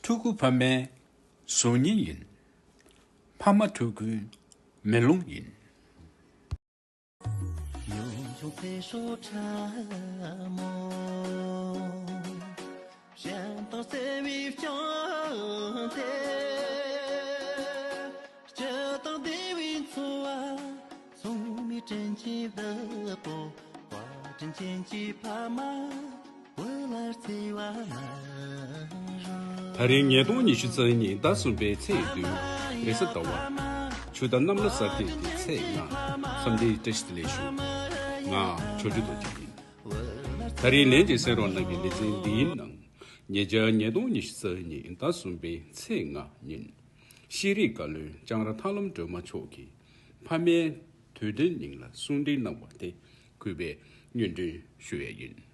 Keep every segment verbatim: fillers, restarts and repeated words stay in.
ཕྲུ་གུ་ཕ་མའི་གཟུགས་བརྙན་ཡིན། ཕ་མ་ཕྲུ་གུའི་མེ་ལོང་ཡིན། ཡོང་བྱུང་ཚེ་སྲོག་ཕྲ་མོ། གཞན་དང་བརྩེ་བའི་བྱང་ཚེ། སྤྱི་དང་བདེ་བའི་འཚོ་བ། སྲུང་མའི་དྲིན་གྱི་བདག་པོ། བཀའ་དྲིན་ཅན་གྱི་ཕ་མ། བུ་ལ་བརྩེ་བ་མ་རུངས། ད་རིང་ཉིས་སྟོང་ཉི་ཤུ་རྩ་གཉིས་ཟླ་གསུམ་པའི་ཚེས་བདུན། རེས་གཟའ་ཟླ་བ། ཆུ་ཟླ་གནམ་ལོ་གསར་སྐྱེས་ཀྱི་ཚེས་ལྔ། འཚམས་འདྲིའི་བཀྲ་ཤིས་བདེ་ལེགས་ཞུ། ང་ཆོས་སྒྲོན་རྡོ་རྗེ་ཡིན། ད་རིང་ལན་གཅིག་གསན་རོགས་གནང་གི་ལེ་ཚན་འདིའི་ནང་། ཉེ་ཆར་ཉིས་སྟོང་ཉི་ཤུ་རྩ་གཉིས་ཟླ་གསུམ་པའི་ཚེས་ལྔ་ཉིན། ཤེས་རིག་བཀའ་བློན་ལྕང་ར་ཐར་ལམ་སྒྲོལ་མ་མཆོག་གིས་ཕ་མའི་དུས་དྲན་ཉིན་ལ་གསུང་འཕྲིན་གནང་བ་དེ་གུས་པས་སྙན་སྒྲོན་ཞུ་ཡས་ཡིན།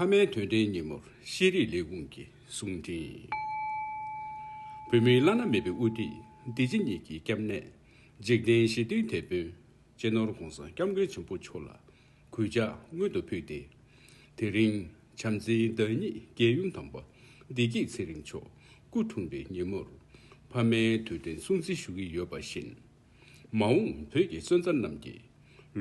ཕ་མའི་དུས་དྲན་ཉིན་མོར་ཤེས་རིག་ལས་ཁུངས་ཀྱི་གསུང་འཕྲིན། བོད་མིའི་བླ་ན་མེད་པའི་དབུ་ཁྲིད་བདེ་སྐྱིད་གཉིས་ཀྱི་སྐྱབས་གནས། འཇིག་རྟེན་ཞི་བདེའི་དེད་དཔོན། སྤྱི་ནོར་༸གོང་ས་༸སྐྱབས་མགོན་ཆེན་པོ་མཆོག་ལ་གུས་ཕྱག་སྔོན་དུ་ཕུལ་ཏེ། དེ་རིང་བྱམས་བརྩེའི་བདག་ཉིད་རྒྱལ་ཡུམ་དམ་པ་བདེ་སྐྱིད་ཚེ་རིང་མཆོག་སྐུ་འཁྲུངས་པའི་ཉིན་མོར། ཕ་མའི་དུས་དྲན་སྲུང་བརྩི་ཞུ་གི་ཡོད་པ་བཞིན། མ་འོངས་བོད་ཀྱི་སོན་རྩ་རྣམས་ཀྱི་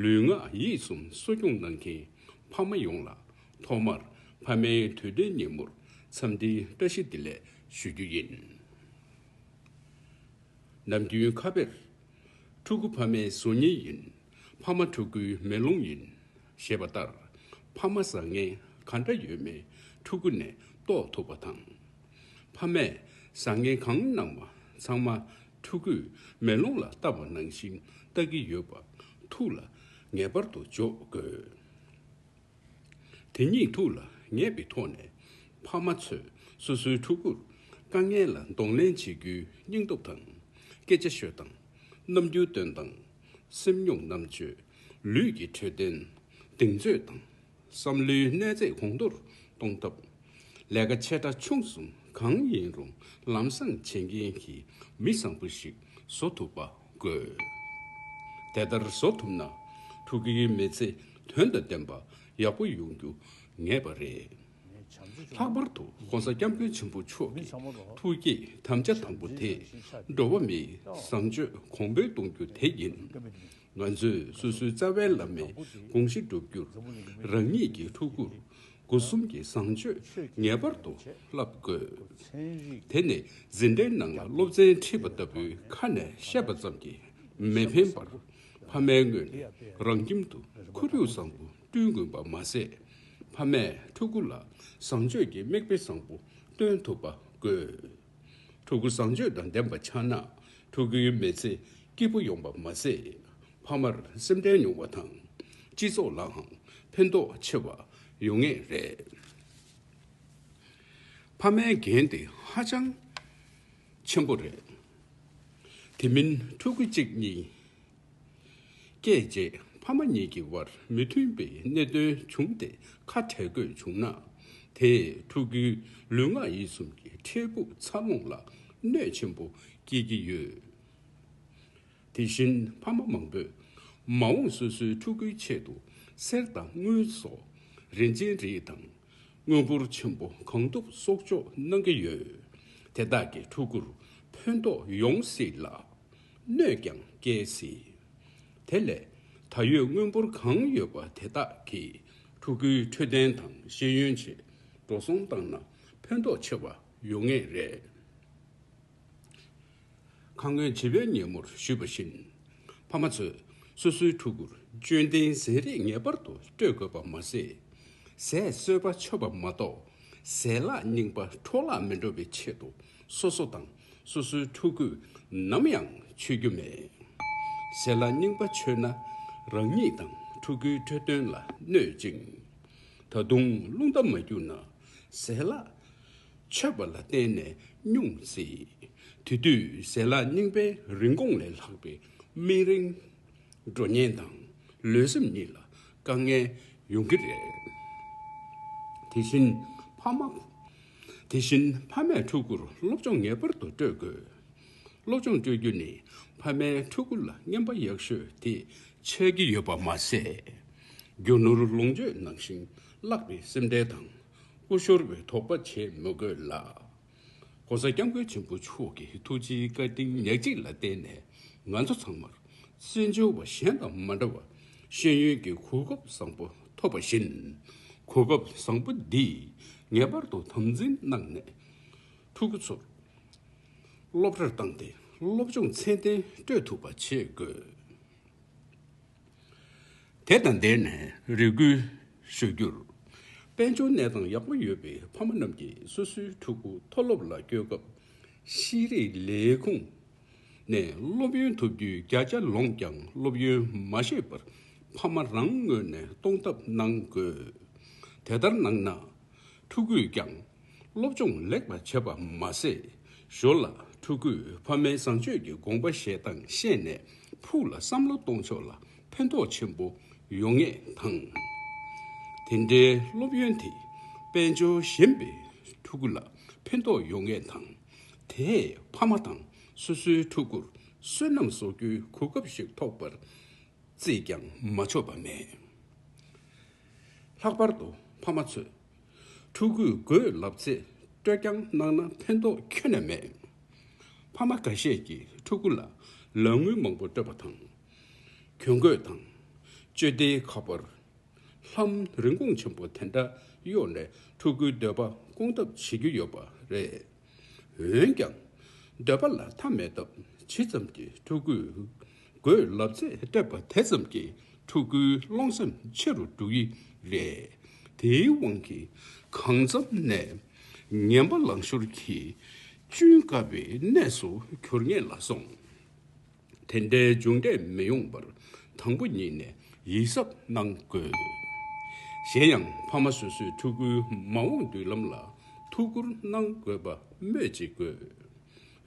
ལུས་ངག་ཡིད་གསུམ་གསོ་སྐྱོང་གནང་མཁན་ཕ་མ་ཡོངས་ལ་ཐོག་མར་ཕ་མའི་དུས་དྲན་ཉིན་མོར་འཚམས་འདྲིའི་བཀྲ་ཤིས་བདེ་ལེགས་ཞུ་རྒྱུ་ཡིན། ནམ་རྒྱུན་ཁ་དཔེར། ཕྲུ་གུ་ཕ་མའི་གཟུགས་བརྙན་ཡིན། ཕ་མ་ཕྲུ་གུའི་མེ་ལོང་ཡིན། ཞེས་པ་ལྟར། ཕ་མ་བཟང་ངན་ག་འདྲ་ཡོད་མེད་ཕྲུ་གུ་ནས་རྟོགས་ཐུབ་པ་དང་། ཕ་མས་བཟང་ངན་གང་གནང་བ་ཚང་མ་ཕྲུ་གུས་མེ་ལོང་ལ་བལྟ་བ་ནང་བཞིན་ལྟ་གི་ཡོད་པ་ཐུགས་ལ་ངེས་པར་དུ་འཇོག་དགོས། དེ་ཉིད་ཐུགས་ལ་ངེས་པའི་ཐོག་ནས། ཕ་མ་ཚོས་སོ་སོའི་ཕྲུ་གུར་དཀའ་ངལ་ལ་གདོང་ལེན་བྱེད་རྒྱུའི་སྙིང་སྟོབས་དང་། སྐད་ཆ་ཤོད་སྟངས། རྣམ་འགྱུར་སྟོན་སྟངས། སེམས་མྱོང་རྣམ་དཔྱོད། ལུས་ཀྱི་འཕྲོད་བསྟེན། གདེང་ཚོད་དང་། བསམ་བློའི་གནས་ཚད་གོང་མཐོར་གཏོང་ཐབས། ལས་ཀ་ཆེ་ཕྲ་ཆུང་གསུམ་གང་ཡིན་རུང་ལམ་སང་བྱེད་མཁན་གྱི་མི་བཟང་པོ་ཞིག་བཟོ་ཐུབ་པ་དགོས། དེ་ལྟར་བཟོ་ཐུབ་ན། ཕྲུ་གུའི་མི་ཚེ་དོན་དང་ལྡན་པ་ཡག་པོ་ཡོང་རྒྱུ་ངེས་པ་རེད། ལྷག་པར་དུ་༸གོང་ས་༸སྐྱབས་མགོན་ཆེན་པོ་མཆོག་གི་ཐུགས་བསྐྱེད་དམ་བཅའ་དང་པོ་དེ། འགྲོ་བ་མིའི་བཟང་སྤྱོད་གོང་འཕེལ་གཏོང་རྒྱུ་དེ་ཡིན། ང་ཚོས་སོ་སོའི་རྩ་བའི་བླ་མའི་དགོངས་གཞི་བསྒྲུབ་རྒྱུར། རང་ཉིད་ཀྱི་ཕྲུ་གུར་སྒོ་གསུམ་གྱི་བཟང་སྤྱོད་ངེས་པར་དུ་བསླབ་དགོས། དེ་ནི་འཛིན་གྲྭའི་ནང་ལ་སློབ་ཚན་ཁྲིད་པ་ལྟ་བུའི་ཁ་ནས་བཤད་པ་ཙམ་གྱིས་མི་ཕན་པར། ཕ་མའི་ངོས་ནས་རང་ཁྱིམ་དུ་ཁོར་ཡུག་བཟང་པོ་བསྐྲུན་དགོས་པ་མ་ཟད། ཕ་མས་ཕྲུ་གུ་ལ་བཟང་སྤྱོད་ཀྱི་མིག་དཔེ་བཟང་པོ་སྟོན་ཐུབ་པ་དགོས། ཕྲུ་གུ་བཟང་སྤྱོད་དང་ལྡན་པ་ཆགས་ན། ཕྲུ་གུའི་མི་ཚེ་སྐྱིད་པོ་ཡོང་བ་མ་ཟད། ཕ་མར་སེམས་ཁྲལ་ཉུང་བ་དང་། སྤྱི་ཚོགས་ལའང་ཕན་ཐོགས་ཆེ་བ་ཡོང་ངེས་རེད། ཕ་མའི་འགན་དེ་ཧ་ཅང་ཆེན་པོ་རེད། དེ་མིན་ཕྲུ་གུ་གཅིག་གཉིས་སྐྱེས་རྗེས་ཕ་མ་གཉིས་ཀྱི་བར་མི་མཐུན་པའི་གནད་དོན་བྱུང་སྟེ་ཁ་བྲལ་དགོས་བྱུང་ན། དེས་ཕྲུ་གུའི་ལུས་ངག་ཡིད་གསུམ་གྱི་འཕྲལ་ཕུགས་འཚར་ལོངས་ལ་གནོད་ཆེན་པོ་སྐྱེལ་གྱི་ཡོད། དེ་བཞིན་ཕ་མ་མང་པོས་མ་འོངས་སོ་སོའི་ཕྲུ་གུའི་ཆེད་དུ་གསེར་དང་དངུལ་སོགས་རིན་ཆེན་རིགས་དང་། དངུལ་འབོར་ཆེན་པོ་གང་ཐུབ་གསོག་འཇོག་གནང་གི་ཡོད། དེ་དག་གིས་ཕྲུ་གུར་ཕན་ཐོགས་ཡོང་སྲིད་ལ། གནོད་ཀྱང་སྐྱེལ་སྲིད། དེ་ལས་ད་ཡོད་དངུལ་འབོར་གང་ཡོད་པ་དེ་དག་གིས་ཕྲུ་གུའི་འཕྲོད་བསྟེན་དང་ཤེས་ཡོན་ཆེད་འགྲོ་སོང་བཏང་ན་ཕན་ཐོགས་ཆེ་བ་ཡོང་ངེས་རེད། ཁ་སྔོན་བྱིས་པའི་ཉིན་མོར་ཞུས་པ་བཞིན། ཕ་མ་ཚོས་སོ་སོའི་ཕྲུ་གུར་སྤྱོད་ལྡན་ཟས་རིགས་ངེས་པར་དུ་སྤྲོད་དགོས་པ་མ་ཟད། ཟས་གསོལ་བ་མཆོད་པ་མ་གཏོགས་ཟས་ལྷག་རྙིང་པ་འཕྲོ་བརླག་མི་འགྲོ་བའི་ཆེད་དུ། སོ་སོ་དང་སོ་སོའི་ཕྲུ་གུས་ནམ་ཡང་མཆོད་རྒྱུ་མེད། ཟས་ལྷག་རྙིང་པ་མཆོད་ན་རང་ཉིད་དང་ཕྲུ་གུའི་འཕྲོད་བསྟེན་ལ་གནོད་ཅིང་། ད་དུང་རླུང་རྟ་མ་རྒྱུག་ན་ཟས་ལྷག་མཆོད་པ་ལ་བརྟེན་ནས་སྙུང་སྲིད། དེ་དུས་ཟས་ལྷག་རྙིང་པའི་རིན་གོང་ལས་ལྷག་པའི་སྨན་རིན་འགྲོ་ཉེན་དང་ལུས་སེམས་གཉིས་ལ་དཀའ་ངལ་ཡོང་གི་རེད། དེ་བཞིན་ཕ་མ། དེ་བཞིན་ཕ་མས་ཕྲུ་གུར་སློབ་སྦྱོང་ངེས་པར་དུ་སྤྲོད་དགོས། སློབ་སྦྱོང་སྤྲོད་རྒྱུ་ནི་ཕ་མའི་ཕྲུ་གུ་ལ་རྔན་པ་ཡག་ཤོས་དེ་ཆགས་ཀྱི་ཡོད་པ་མ་ཟད། རྒྱུ་ནོར་ལོངས་སྤྱོད་ནང་བཞིན་བརླག་པའི་སེམས་ཁྲལ་དང་། སྐུ་གཞོལ་བའི་དོགས་པ་བྱེད་མི་དགོས་ལ། ༸གོང་ས་༸སྐྱབས་མགོན་ཆེན་པོ་མཆོག་གི་ཐུགས་རྗེའི་བཀའ་དྲིན་ཉག་གཅིག་ལ་བརྟེན་ནས་ང་ཚོ་ཚང་མར་བཙན་བྱོལ་བ་གཞན་དང་མ་འདྲ་བར་ཤེས་ཡོན་གྱི་གོ་སྐབས་བཟང་པོ་ཐོབ་པ་བཞིན། གོ་སྐབས་བཟང་པོ་འདི་ངེས་པར་དུ་དམ་འཛིན་གནང་ནས་ཕྲུ་གུ་ཚོར་སློབ་གྲྭར་བཏང་སྟེ་སློབ་སྦྱོང་ཚད་ལྡན་སྤྲོད་ཐུབ་པ་བྱེད་དགོས། དེ་དང་འབྲེལ་ནས་རེ་སྐུལ་ཞུ་རྒྱུར། དཔལ་འབྱོར་གནས་སྟངས་ཡག་པོ་ཡོད་པའི་ཕ་མ་རྣམས་ཀྱིས་སོ་སོའི་ཕྲུ་གུ་མཐོ་སློབ་ལ་བསྐྱོད་སྐབས། ཤེས་རིག་ལས་ཁུངས་ནས་སློབ་ཡོན་ཐོབ་རྒྱུའི་བརྒྱ་ཆ་ལོངས་ཀྱང་སློབ་ཡོན་མ་ཤེས་པར་ཕ་མ་རང་ངོས་ནས་གཏོང་ཐབས་གནང་དགོས། དེ་ལྟར་གནང་ན། ཕྲུ་གུས་ཀྱང་སློབ་སྦྱོང་ལེགས་པར་བྱེད་པ་མ་ཟད། ཞོར་ལ་ཕྲུ་གུས་ཕ་མའི་བཟང་སྤྱོད་ཀྱི་དགོངས་པ་བཞེས་སྟངས་ཤེས་ནས་ཕུགས་ལ་བསམ་བློ་གཏོང་ཕྱོགས་ལ་ཕན་ཐོགས་ཆེན་པོ་ཡོང་ངེས་དང་། དེ་འདྲའི་སློབ་ཡོན་དེ་དཔལ་འབྱོར་ཞན་པའི་ཕྲུ་གུ་ལ་ཕན་ཐོགས་ཡོང་ངེས་དང་། དེས་ཕ་མ་དང་སོ་སོའི་ཕྲུ་གུར་བསོད་ནམས་གསོག་རྒྱུའི་གོ་སྐབས་ཤིག་ཐོབ་པར་རྩིས་ཀྱང་མ་ཆོག་པ་མེད། ལྷག་པར་དུ་ཕ་མ་ཚོས་ཕྲུ་གུས་དགོས་ལབ་ཚད་སྤྲོད་རྐྱང་གནང་ན་ཕན་ཐོགས་ཁྱོན་ནས་མེད། ཕ་མ་འགའ་ཤས་ཀྱིས་ཕྲུ་གུ་ལ་ལག་དངུལ་མང་པོ་སྤྲོད་པ་དང་། གྱོན་གོས་དང་། སྤྱོད་བདེའི་ཁ་པར། ལྷམ་རིན་གོང་ཆེན་པོ་དེ་འདྲ་གཡོགས་ནས་ཕྲུ་གུའི་འདོད་པ་སྐོང་ཐབས་བྱེད་ཀྱི་ཡོད་པ་རེད། འོན་ཀྱང་། འདོད་པ་ལ་མཐའ་མེད་སྟབས་ཇི་ཙམ་གྱིས་ཕྲུ་གུས་དགོས་ལབ་ཚད་སྤྲད་པ་དེ་ཙམ་གྱིས་ཕྲུ་གུའི་སློང་སེམས་ཆེ་རུ་འགྲོ་གི་རེད། དེའི་དབང་གིས་གང་འཚམ་ནས་ངན་པ་ལངས་ཤོར་གྱིས་གཅུན་དཀའ་བའི་གནས་སུ་གྱུར་ངེས་ལ་སོང་། དེ་འདྲའི་མཇུག་འབྲས་མི་ཡོང་བར་དང་པོ་ཉིད་ནས་ཡིད་གཟབ་གནང་དགོས། གཞན་ཡང་ཕ་མ་སོ་སོས་ཕྲུ་གུའི་མ་འོངས་མདུན་ལམ་ལ་ཐུགས་ཁུར་གནང་དགོས་པ་སྨོས་ཅི་དགོས།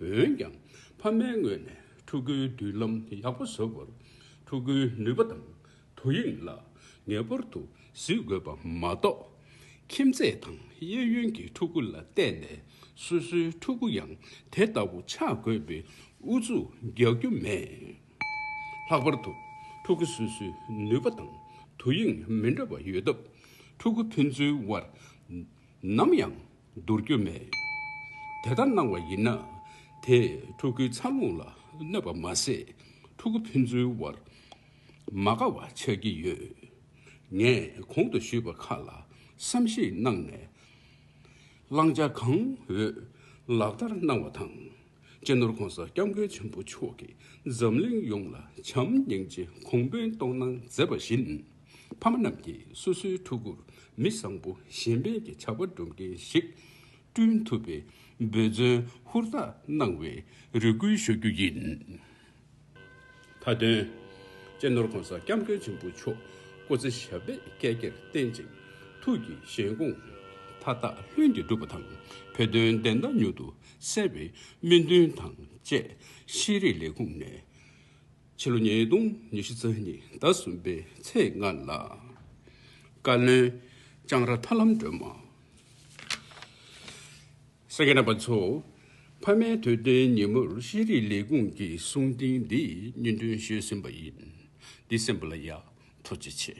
འོན་ཀྱང་ཕ་མའི་ངོས་ནས་ཕྲུ་གུའི་མདུན་ལམ་ཡག་པོ་བཟོ་བར་ཕྲུ་གུའི་ནུས་པ་དང་དོ་དབྱིངས་ལ་ངེས་པར་དུ་གཟིགས་དགོས་པ་མ་གཏོགས། ཁྱིམ་མཚེས་དང་གཡས་གཡོན་གྱི་ཕྲུ་གུ་ལ་བལྟས་ནས་སོ་སོའི་ཕྲུ་གུ་ཡང་དེ་ལྟ་བུ་ཆགས་དགོས་པའི་ཨུ་ཚུགས་རྒྱག་རྒྱུ་མེད། ལྷག་པར་དུ་ཕྲུ་གུ་སོ་སོའི་ནུས་པ་དང་དོ་དབྱིངས་མི་འདྲ་བ་ཡོད་སྟབས། ཕྲུ་གུ་ཕན་ཚུན་དབར་ནམ་ཡང་བསྡུར་རྒྱུ་མེད། དེ་ལྟར་གནང་བ་ཡིན་ན། དེས་ཕྲུ་གུའི་འཚར་ལོངས་ལ་གནོད་པ་མ་ཟད། ཕྲུ་གུ་ཕན་ཚུན་དབར་མ་དགའ་བ་ཆགས་ཀྱི་ཡོད། ངས་གོང་དུ་ཞུས་པ་ཁག་ལ་བསམ་གཞིག་གནང་ནས། བླང་བྱ་གང་འོས་ལག་བསྟར་གནང་བ་དང་། སྤྱི་ནོར་༸གོང་ས་༸སྐྱབས་མགོན་ཆེན་པོ་མཆོག་གིས་འཛམ་གླིང་ཡོངས་ལ་བྱམས་སྙིང་རྗེ་གོང་འཕེལ་གཏོང་གནང་མཛད་པ་བཞིན། ཕ་མ་རྣམས་ཀྱིས་སོ་སོའི་ཕྲུ་གུར་མི་བཟང་པོ་གཞན་ཕན་གྱི་བྱ་བ་སྒྲུབ་མཁན་ཞིག་བསྐྲུན་ཐུབ་པའི་འབད་བརྩོན་ཧུར་ཐག་གནང་བའི་རེ་སྐུལ་ཞུ་རྒྱུ་ཡིན། མཐའ་དོན། སྤྱི་ནོར་༸གོང་ས་༸སྐྱབས་མགོན་ཆེན་པོ་མཆོག་སྐུ་ཚེ་ཞབས་པད་བསྐལ་བརྒྱར་བརྟན་ཅིང་། ཐུགས་ཀྱི་བཞེད་དགོངས་མཐའ་དག་ལྷུན་གྱིས་འགྲུབ་པ་དང་། བོད་དོན་བདེན་མཐའ་མྱུར་དུ་གསལ་བའི་སྨོན་འདུན་དང་བཅས། ཤེས་རིག་ལས་ཁུངས་ནས་ཕྱི་ལོ་ཉིས་སྟོང་ཉི་ཤུ་རྩ་གཉིས་ཟླ་གསུམ་པའི་ཚེས་ལྔ་ལ། བཀའ་བློན་ལྕང་ར་ཐར་ལམ་སྒྲོལ་མ། གསན་མཁན་རྣམ་པ་ཚོ། ཕ་མའི་དུས་སྟོན་ཉིན་མོར་ཤེས་རིག་ལས་ཁུངས་ཀྱི་གསུང་རྟེན་འདི་སྙན་སྒྲོན་ཞུས་ཟིན་པ་ཡིན། འདི་གསན་པ་ལ་ཡང་ཐུགས་རྗེ་ཆེ།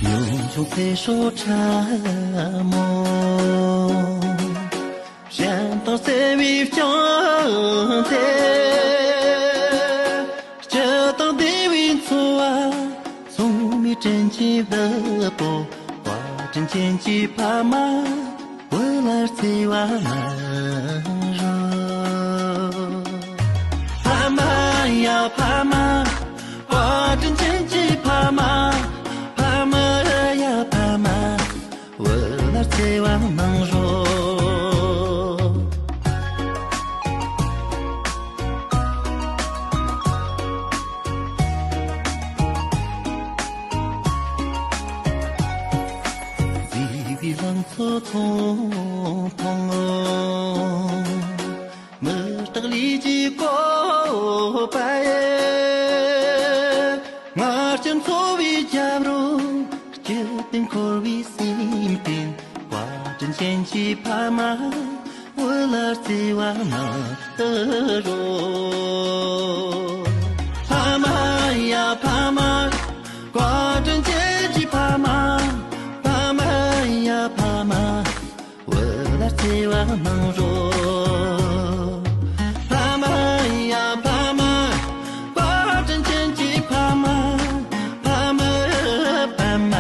ཡུམ་ཆུང་ཚེ་སྲོག་ཕྲ་མོ། གཞན་དང་བརྩེ་བའི་བྱང་ཚེ། སྤྱི་དང་བདེ་བའི་འཚོ་བ། སྲུང་མའི་དྲིན་གྱི་བདག་པོ། བཀའ་དྲིན་ཅན་གྱི་ཕ་མ། བུ་ལ་བརྩེ་བ་མ་རུ། ཕ་མ་ཡ་ཕ་མ། བཀའ་དྲིན་ཅན་གྱི་ཕ་མ། ཕ་མ་ཡ་ཕ་མ། བུ་ལ་བརྩེ་བ་གནང་རོགས། བརྩེ་བའི་ལང་ཚོ་ཐུང་ཐུང་། མུ་སྟེགས་ལུས་ཀྱི་བཀོད་པ་ཡི། ངར་སྐྱེམས་འཚོ་བའི་རྒྱབ་རོ། སྐྱིད་པའི་འཁོར་བའི་སེམས་རྟེན། བཀའ་དྲིན་ ཅན་གྱི་ཕ་མ་བུ་ལ་བརྩེ་བ་མ་རོ། ཕ་མ་ཡ་ཕ་མ། བཀའ་དྲིན་ཅན་གྱི་ཕ་མ། ཕ་མ་ཡ་ཕ་མ། བུ་ལ་བརྩེ་བ་གནང་རོགས། ཕ་མ་ཡ་ཕ་མ། བཀའ་དྲིན་ཅན་གྱི་ཕ་མ། ཕ་མ་ཕ་མ།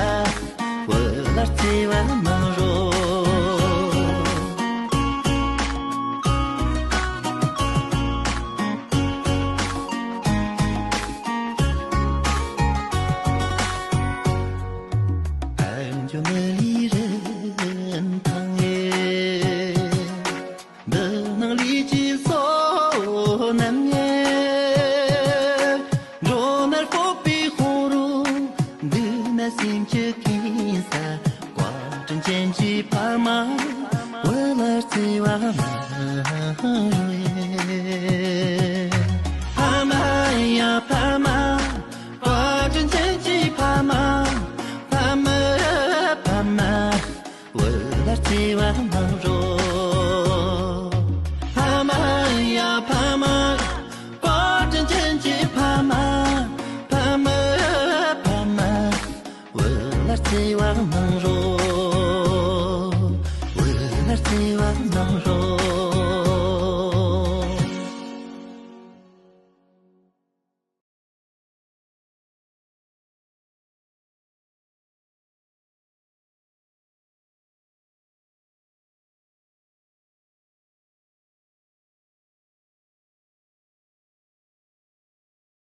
བུ་ལ་བརྩེ་བ་གནང་རོགས། ཕ་མ་ཡ་ཕ་མ། བཀའ་དྲིན་ཅན་གྱི་ཕ་མ། ཕ་མ་ཕ་མ། བུ་ལ་བརྩེ་བ་གནང་རོགས། ཕ་མ་ཡ་ཕ་མ། བཀའ་དྲིན་ཅན་གྱི་ཕ་མ། ཕ་མ་ཕ་མ། བུ་ལ་བརྩེ་བ་གནང་རོགས།